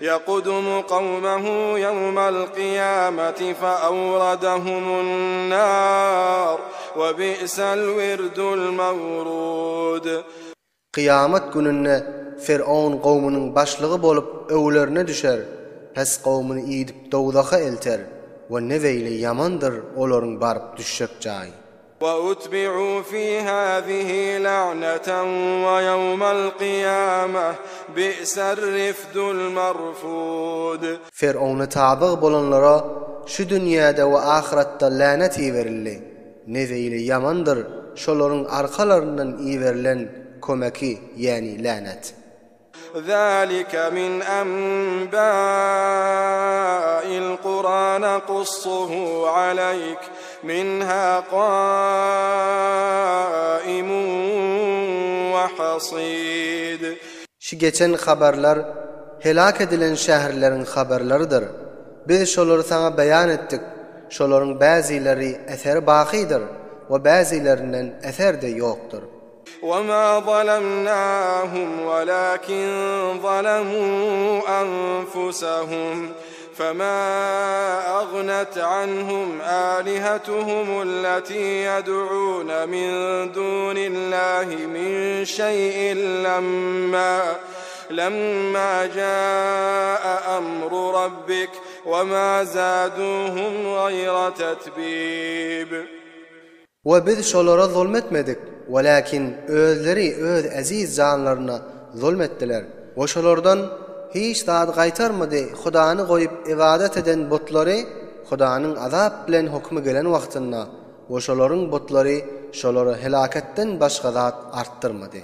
Ýakdumu kawmehu ýewmel kyýameti feawredehumun nar we bi'sel wirdul mewrud. Kyýamat gününde Ferowun kowmunyň başlygy bolup öwlerine düşer, pes kowmuny idip dowzaha elter we ne beýle ýamandyr olaryň baryp düşjek jaýy. وأتبعوا في هذه لعنة ويوم القيامة بئس الرفد المرفود. Ferowna tabyg bolanlara şu dünýäde we ahyratda länet iberildi. Ne beýle ýamandyr şolaryň arkalaryndan iberilen kömeki, ýäni länet. ذلك من أنباء القرى نقصه عليك منها قائم وحصيد. Şu geçen habarlar helak edilen şäherleriň habarlarydyr. Biz şolary saňa beýan etdik. Şolaryň bäzileri eseri bakydyr we bäzilerinden eser-de ýokdur. وما ظلمناهم ولكن ظلموا أنفسهم فما أغنت عنهم آلهتهم التي يدعون من دون الله من شيء لما لما جاء أمر ربك وما زادوهم غير تتبيب. We biz şolara zulm etmedik, welakin özleri öz eziz janlaryna zulm etdiler. We şolardan hiç zady gaýtarmady Hudany goýup ybadat eden butlary Hudanyň azap bilen hokmy gelen wagtynda we şolaryň butlary şolara helaketden başga zat artdyrmady.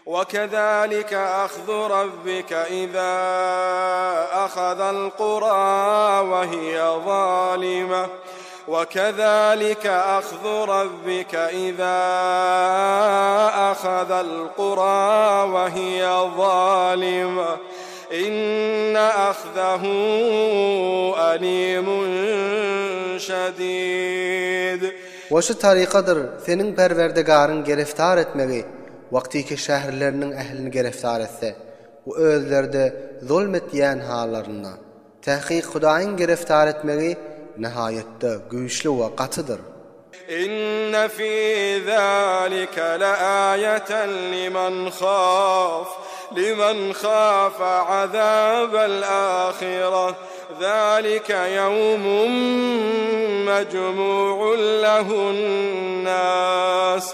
وكذلك أخذ ربك إذا أخذ القرى وهي ظالمة وكذلك أخذ ربك إذا أخذ القرى وهي ظالمة إن أخذه أليم شديد. We şu tarykadyr seniň Perwerdigaryň gereftar etmegi, wagtyky şäherleriniň ählini gereftar etse we özleri-de zulm etýän hallarynda. Takyk Hudaýyň gereftar etmegi nihaýatda güýçli we gatydyr. Inne fi zalike leaýeten limen haf, limen hafe azabel ahire. Zalike ýewmun mejmu'un lehun-nas.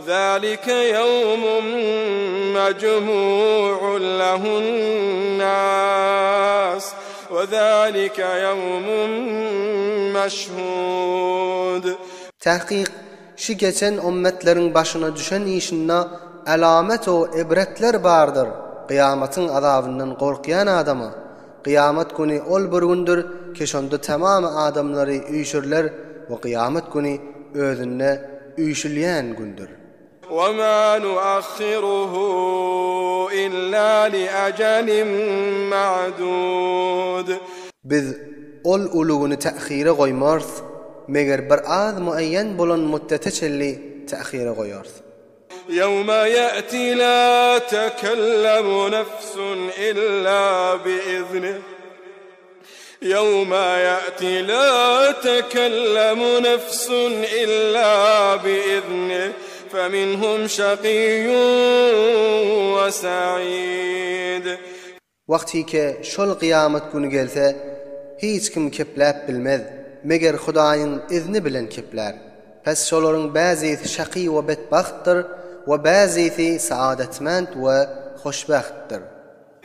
Zalike ýewmun mejmu'un lehun-nas. We zalike ýewmun meşhud. Tahkyk, şu geçen ümmetleriň başyna düşen işinde alamet-u ibretler bardyr, kyýamatyň azabyndan gorkýan adama. Kyýamat güni ol bir gündür ki şonda tamamy adamlary üýşürler we kyýamat güni özünde üýşülýän gündür. Wema nuahhiruhu illa liajalin ma'dud. Biz ol uly güni tähire goýmarys, meger bir az muaýýen bolan mutdete çenli tähire goýarys. يوم يأتي لا تكلم نفس إلا بإذنه يوم يأتي لا تكلم نفس إلا بإذنه فمنهم شقي وسعيد. Wagtyke şol kyýamat güni gelse, hiç kim kepläp bilmez, meger Hudaýyň izni bilen keplär. Pes şolaryň bäzisi şaky we betbagtdyr we bäzisi saadatmend we hoşbagtdyr.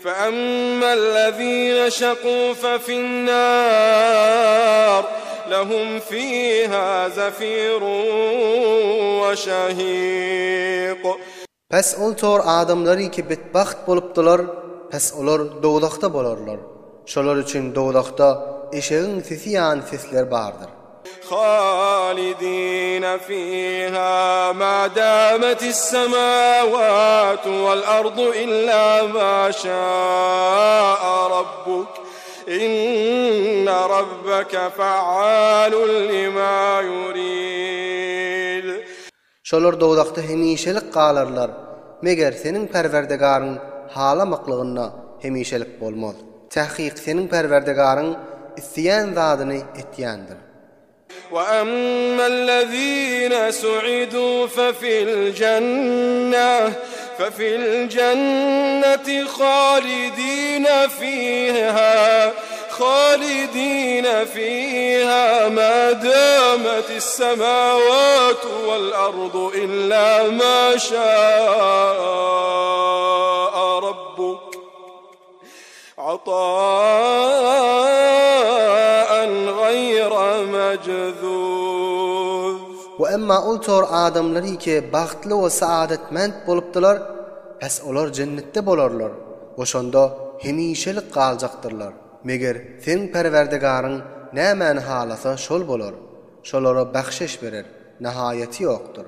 Feemmel lezine şaku fefinnâr, lehum fîhâ zefîrun we şehîk. Pes ol tor adamlary ki betbagt bolupdylar, pes olar dowzahda bolarlar. Şolar üçin dowzahda eşegiň sesi ýaly sesler bardyr. Halidine fiha ma dametis semawatu wal ardu illa ma şaa rabbuk inne rabbeke fealun lima yurid. Şolar dowzahda hemişelik galarlar, meger seniň Perwerdigaryň halamaklygynda hemişelik bolmaz. Takyk seniň Perwerdigaryň isleýän zadyny etýändir. وأما الذين سعدوا ففي الجنة ففي الجنة خالدين فيها خالدين فيها ما دامت السماوات والأرض إلا ما شاء ربك عطاء غير مجذوذ. We emma ol tor adamlary ki bagtly we saadatment bolupdylar, pes olar jennetde bolarlar we şonda hemişelik galjakdyrlar. Meger seň Perwerdigaryň nämäni halasa şol bolar. Şolara bahşeş berer, nahaýaty ýokdur.